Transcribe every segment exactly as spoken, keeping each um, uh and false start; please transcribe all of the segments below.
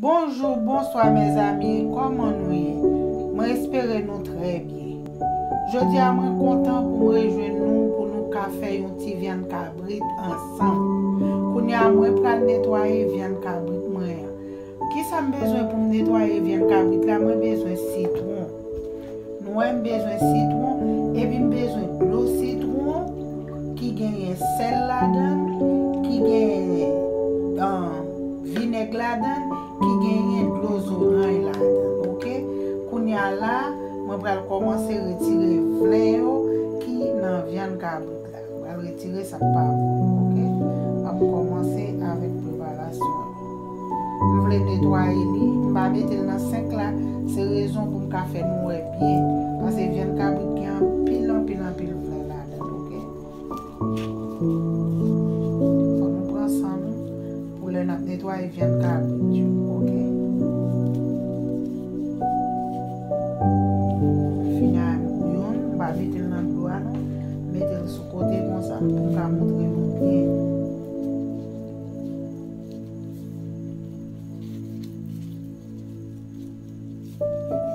Bonjou, bonswa mezanmi, kòman nou ye? Mwen espere nou trè byen. Jodi a mwen kontan pou mwen rejwenn nou pou nou ka fè yon ti vyann kabrit ansanm. Kounye a mwen pral netwaye vyann kabrit mwen an. Kisa m bezwen pou m netwaye vyann kabrit la? Mwen bezwen sitwon. Nou wè m bezwen sitwon, epi m bezwen dlo sitwon ki genyen sèl ladan l, ki genyen, ah, vinèg ladan l, ki genyen dlo zoranj ladan l, oke? Kounye a la, mwen pral kòmanse retire flen yo ki nan vyann kabrit la. Mwen pral retire sa k pa bon, oke? M ap kòmanse avèk preparasyon an. M vle netwaye li, m pa mete l nan senk la, se rezon pou m ka fè nou wè byen, paske vyann kabrit gen anpil, anpil, anpil flen ladan l, oke? Fò nou pran san nou pou lè n ap netwaye vyann kabrit yo, oke? Fini a m youn, m pa mete l nan dlo a non, m mete l sou kote konsa pou m ka montre nou byen.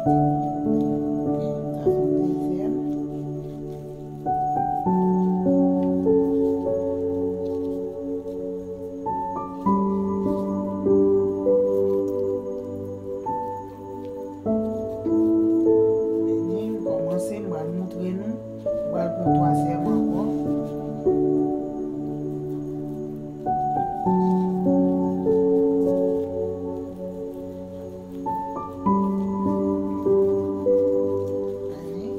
Sa se yon dezyèm. Mennen, m kòmanse, m pral montre nou. M pral pran twazyèm ankò. Mennen.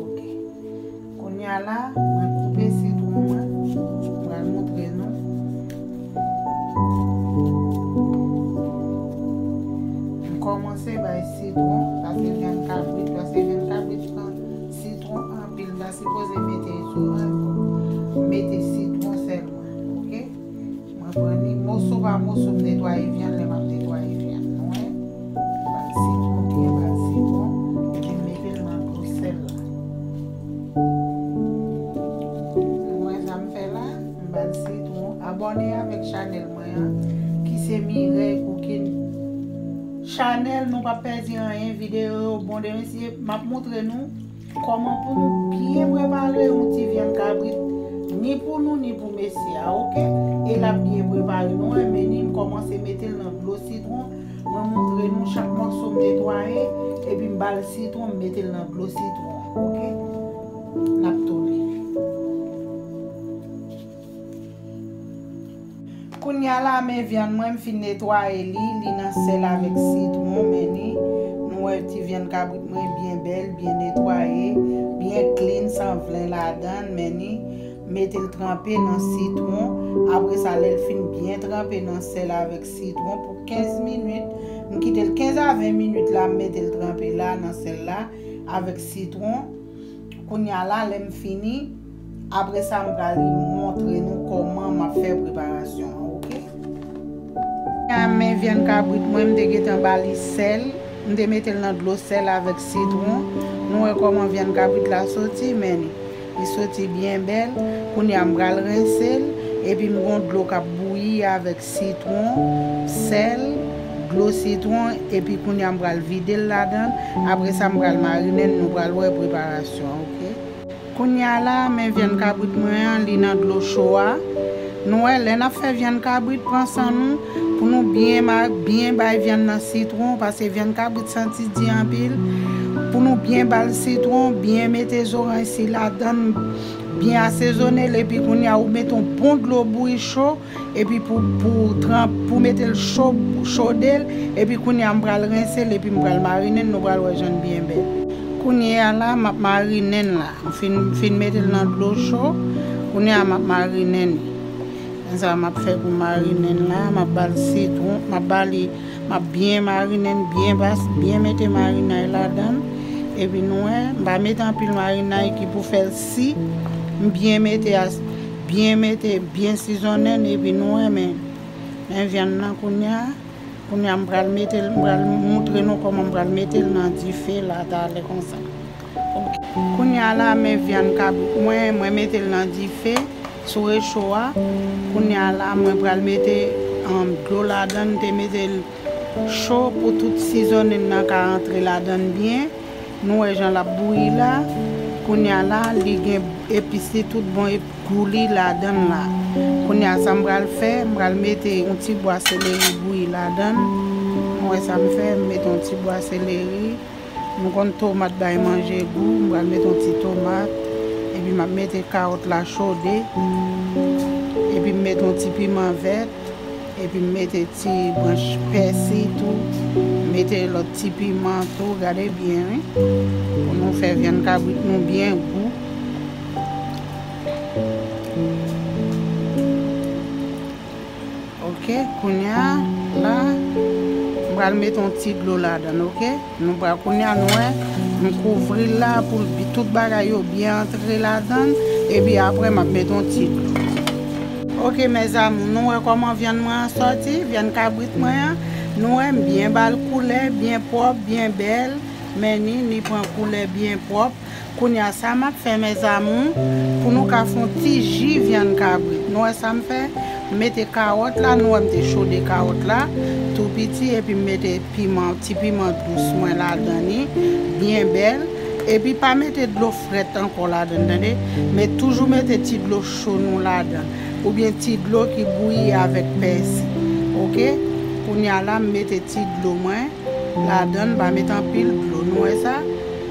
Oke. Kounye a la, mwen koupe sitwon mwen. M pral montre nou. M kòmanse bay sitwon, paske vyann kabrit, paske vyann kabrit pran sitwon anpil, m pa sipoze mete zoranj, m mete sitwon sèlman, oke? Mwen pran li moso pa moso, m netwaye vyann lè m ap netwaye vyann. Nou wè? M ba l sitwon byen, ba l sitwon, epi m mete l nan dlo sèl la. Nou wè sa m fè la? M ba l sitwon. Abòne avèk chanèl mwen an, ki se Mireille Cooking Channel. Nou p ap pèdi anyen, videyo yo bon de mesye. M ap montre nou kòman pou nou byen prepare yon ti vyann kabrit, ni pou nou, ni pou mesye a, oke? E l ap byen prepare. Nou wè, mennen, m kòmanse mete l nan dlo sitwon. Mwen montre nou chak mòso m netwaye, epi m ba l sitwon, m mete l nan dlo sitwon, oke? N ap tounen. Kounye a la, men vyann mwen, m fin netwaye li, li nan sèl avèk sitwon, men ni, nou wè ti vyann kabrit mwen byen bèl, byen netwaye, byen clean, san flen ladan l, men ni, m mete l tranpe nan sitwon. Apre sa, lè l fin byen tranpe nan sèl avèk sitwon pou kenz minit, m kite l kenz a ven minit la, m mete l tranpe la, nan sèl la, avèk sitwon. Kounye a la, lè m fini, apre sa, m pral montre nou kòman m ap fè preparasyon an, oke? Kounye a, men vyann kabrit mwen, m te gentan ba li sèl. M te mete l nan dlo sèl avèk sitwon. Nou wè kòman vyann kabrit la soti, men li, li soti byen bèl. Kounye a, m pral rense l, epi m gon dlo k ap bouyi avèk sitwon, sèl, dlo sitwon, epi kounye a m pral vide l ladan l. Apre sa, m pral marinen l, nou pral wè preparasyon an, oke? Kounye a la, men vyann kabrit mwen an, li nan dlo cho a. Nou wè, lè n ap fè vyann kabrit, pran san nou, pou nou byen ma-, byen bay vyann nan sitwon, paske vyann kabrit santi di anpil. Pou nou byen ba l sitwon, byen mete zoranj si ladan l, byen asezone l, epi kounye a ou mete yon bon dlo bouyi cho, epi pou, pou tranp-, pou mete l cho, chode l, epi kounye a m pral rense l, epi m pral marinen l, nou pral wè jan l byen bèl. Kounye a la, m ap marinen l la. M fin, m fin mete l nan dlo cho, kounye a m ap marinen l. Sa m ap fè pou marinen l la, m ap ba l sitwon, m ap ba li M ap byen marinen l, byen bas, byen mete marinay ladan l. Epi nou wè, m pa mete anpil marinay ki pou fè l si. M byen mete as-, byen mete, byen sizonnen l, epi nou wè, men, men vyann nan kounye a. Kounye a, m pral mete l, m pral montre nou kòman m pral mete l nan dife la, talè konsa. Kounye a la, men vyann kabrit mwen, mwen mete l nan dife. Sou recho a, kounye a la, mwen pral mete, um, dlo ladan, m te mete l cho pou tout sizonnen nan ka antre ladan byen. Nou wè jan l ap bouyi la. Kounye a la, li gen epis li tout bon, ep-, gou li ladan la. Kounye a, sa m pral fè, m pral mete yon ti bwa seleri bouyi ladan. Nou wè sa m fè, m mete yon ti bwa seleri. Nou konn tomat bay manje gou, m pral mete yon ti tomat. Epi m ap mete kawòt la chode. Epi m mete yon ti piman vèt. Epi m mete ti branch pèsi tou. M mete lòt ti piman tou. Gade byen, wi. Pou nou fè vyann kabrit nou byen gou. Ok, kounye a, la, m pral mete yon ti dlo ladan, ok? Nou pral, kounye a, nou wè, m kouvri l la pou l bi-, tout bagay yo byen antre ladan, epi apre, m ap mete yon ti dlo. Ok, mes amours, nou wè kòman vyann mwen an sòti, vyann kabrit mwen an. Nou wè, m byen ba l koulè, byen pwòp, byen bèl. Men ni, li pran koulè byen pwòp. Kounye a, sa m ap fè, mes amours, pou nou ka fè yon ti ji vyann kabrit. Nou wè sa m fè? M mete kawòt la, nou wè m te chode kawòt la, tou piti, epi m mete piman, ti piman dous mwen ladan li, byen bèl. Epi pa mete dlo frèt ankò ladan, tande? Men toujou mete ti dlo cho nou ladan, oubyen ti dlo ki bouyi avèk pèsi. Ok? Kounye a la, m mete ti dlo mwen ladan, m pa met anpil dlo. Nou wè sa?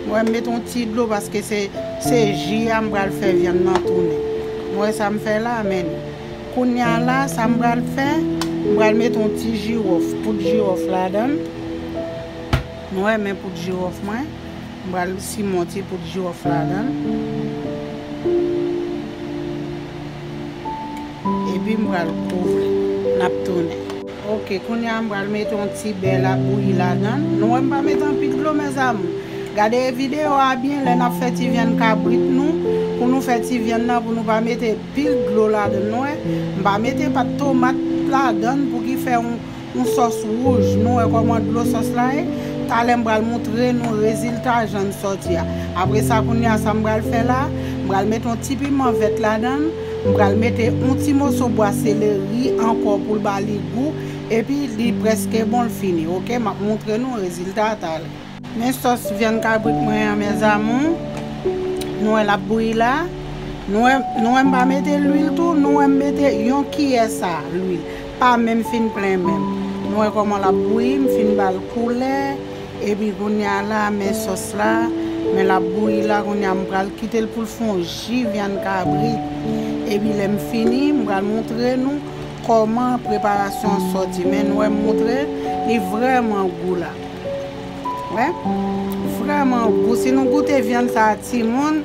Nou wè m met yon ti dlo paske se, se ji a m pral fè vyann nan tounen. Nou wè sa m fè la, men kounye a la, sa m pral fè, m pral met yon ti jiwòf, poud jiwòf ladan. Nou wè, men poud jiwòf mwen. M pral simen yon ti poud jiwòf ladan. Epi m pral kouvri. N ap tounen. Ok, kounye a m pral mete yon ti bè la bouyi ladan. Nou wè m pa mete anpil dlo, mes amours. Gade videyo a byen lè n ap fè ti vyann kabrit nou. Pou nou fè ti vyann nan, pou nou pa mete pil dlo ladan, nou wè. M pa mete pat tomat ladan pou ki fè yon, yon sòs wouj. Nou wè kòman dlo sòs la ye. Talè m pral montre nou rezilta jan l sòti a. Apre sa, kounye a, sa m pral fè la, m pral mete yon ti piman vèt ladan. M pral mete yon ti moso bwa seleri ankò pou l ba li gou. Epi li prèske bon, l fini. Ok, m ap montre nou rezilta a talè. Men sòs vyann kabrit mwen an, mes amours. Nou wè l ap bouyi la. Nou wè, nou wè m pa mete lwil tou. Nou wè m mete yon kiyè sa lwil. Pa menm fin plen menm. Nou wè kòman l ap bouyi. M fin ba l koulè. Epi kounye a la, men sòs la. Men l ap bouyi la. Kounye a m pral kite l pou l fè yon ji vyann kabrit. Epi lè m fini, m pral montre nou kòman preparasyon an sòti. Men nou wè m montre, li vrèman gou la. Wè? Vrèman gou. Si nou goute vyann sa a, timoun,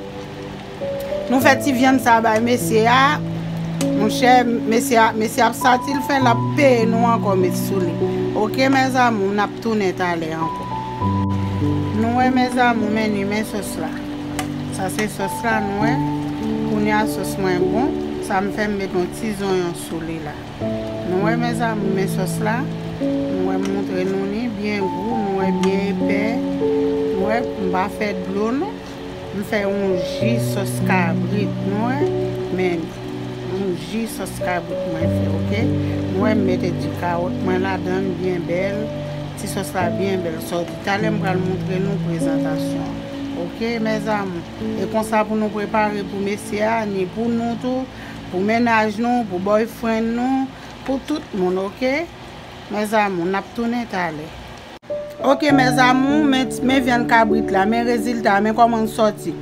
nou fè ti vyann sa a bay mesye a, monchè, mesye a, mesye ap sati l fè, l ap peye nou ankò met sou li. Ok, mes amours, n ap tounen talè ankò. Nou wè, mes amours, men ni, men sòs la. Sa se sòs la, nou wè. Kounye a sòs mwen bon. Sa m fè, m met yon ti zonyon sou li la. Nou wè, mes amours, men sòs la. Nou wè, m montre nou li byen gou, nou wè, byen epè. Nou wè, m pa fè dlo, non. M fè yon ji sòs kabrit, nou wè. Men, yon ji sòs kabrit mwen fè, ok? Nou wè, m mete ti kawòt mwen ladan, byen bèl. Ti sòs la byen bèl sòti. Talè m pral montre nou prezantasyon. Ok, mes amours. E konsa pou nou prepare pou mesye a, ni pou nou tou, pou mennaj nou, pou boyfriend nou, pou tout moun, ok? Mes amours, n ap tounen talè. Ok, mes amours, men, men vyann kabrit la, men rezilta, men kòman l sòti.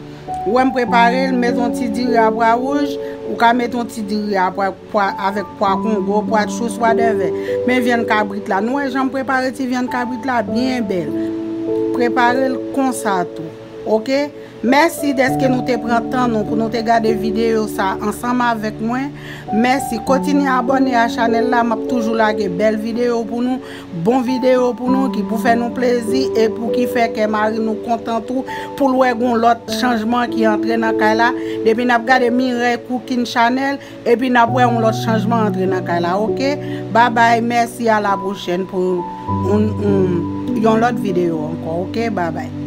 Ou wè m prepare l, m met yon ti diri a pwa wouj, ou ka met yon ti diri a pwa, pwa, avèk pwa kongo, pwa tchous, whatever. Men vyann kabrit la, nou wè jan m prepare ti vyann kabrit la, byen bèl. Prepare l konsa tou, ok? Mèsi dèske nou te pran tan nou pou nou te gade videyo sa ansanm avèk mwen. Mèsi, kontinye abòne a chanèl la, m ap toujou lage bèl videyo pou nou, bon videyo pou nou ki pou fè nou plezi e pou ki fè kè mari nou kontan tou, pou l wè gon lòt chanjman ki antre nan kay la. Depi n ap gade Mireille Cooking Channel, epi n ap wè yon lòt chanjman antre nan kay la, ok? Babay, mèsi, a la pwochèn pou yon, yon, yon lòt videyo ankò, ok? Babay.